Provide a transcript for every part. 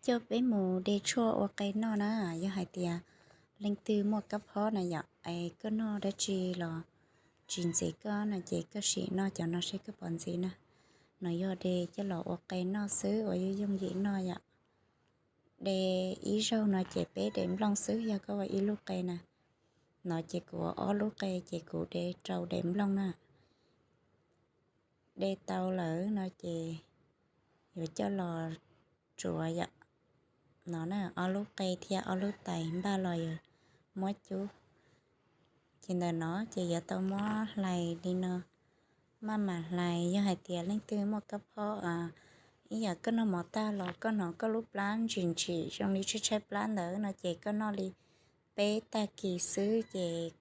Coj peb mus de tshuaj ua qe noj na. Yog hais tias leej twg muaj kab phob na yom, es koj noj dab tsi los tsis ntxim koj no ces koj sim noj cov no seb koj puas ntxim na. No yog de coj los ua qe noj xwb uas yooj yooj yim noj yom. De ib zaug no ces peb daim nplooj xwb yog koj ua ib lub qe na. No ces kuv ua ob lub qe ces kuv de rau daim nplooj na. De tau lawm no ces yuav coj los tsuav yom. No na, ob lub qe thiab ob lub tais npaj los yuav muab cub. Ces ntawm no ces yuav tau muab hlais li no, maj mam hlais. Yog hais tias leej twg muaj kab phob, ib yam koj noj mov tag los koj hnov koj lub plab ntsim ntsim zoo li tshaib tshaib plab ntawd no ces koj noj li peb tag kis xwb ces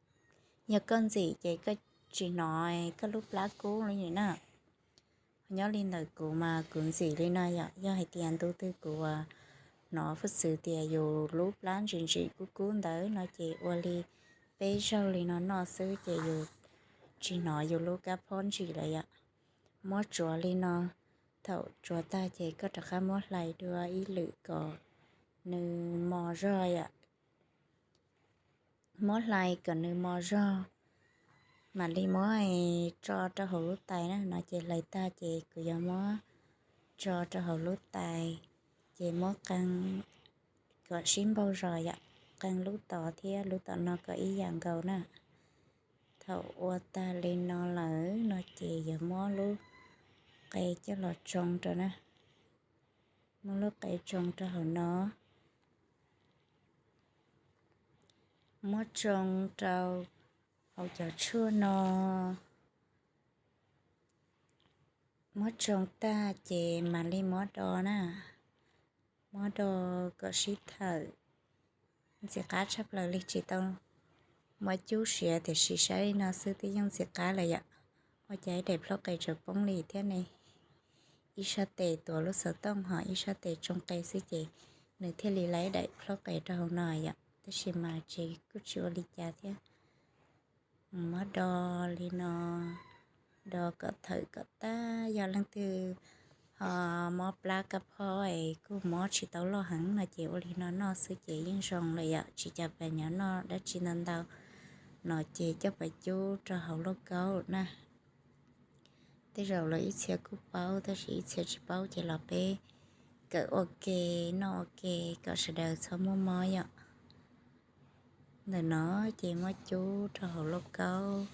yog koj ntxim ces koj tsis hnov koj lub plab kub li na. Nyob li ntawm kuv mas kuv ntxim li no yom. Yog hais tias ntu twg kuv hnov hwj xwv tias yus lub plab ntsim ntsim kub kub ntawd no ces ua li peb zaug li no noj xwb ces yus tsis hnov yus lub kab phob ntsim lawm yom. Muab tsuav li no, thaum tsuav tag ces koj rov qab muab hlais dua ib lwm kom nws mos zog yom. Muab hlais kom nws mos zog, mam li muab tso rau hauv lub tais na. No ces hlais tag ces kuv yuav muab tso rau hauv lub tais, ces muab qee kom sib npaug zos yom, qee lub tod thiab lub tom no kom ib yam nkaus na. Thaum ua tag li no lawm no ces yuav muab lub qe coj los tsoo rau na. Muab lub qe tsoo rau hauv no. Muab tsoo rau hauv cov tshuaj no. Muab tsoo tag ces mam li muab do na. Muab do kom sib thawm. Ntxim qab tshaj plaws li, tsis tau muab cub siav tiam sis saib li no xwb twb yeej ntxim qab lawm yom. Ua cas ib daim plhaub qe tseem poob li thiab ne. Ib sab tes tuav lub xov tooj ho ib sab tes tsoo qe xwb ces nws thiaj li laiv daim plhaub qe rau hauv no yom. Tab sis mas tsis, kuj tsis ua li cas thiab. Muab do li no, do kom thawm kom tag. Yog leej twg ho mob plab kab phob es kuj mob tsis tau loj heev no ces ua li no noj xwb ces yeej zoo lawm yom. Tsis cas pes nyob noj dab tsi ntau ntau no ces coj pes cub rau hauv lauj kaub na. Tej zaum los ib txhia kuj paub tab sis ib txhia tsis paub ces los peb kawm ua ke, noj ua ke kom sawv daws txhob muaj mob yom. Ntawm no ces muab cub rau hauv lauj kaub,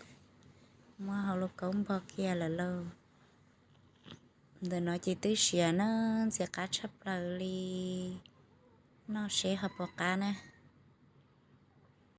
muab hauv lauj kaub npog kiag lawm lauj. Ntawm no ces twb siav na, ntxim qab tshaj plaws li. Noj seb ho puas qab na.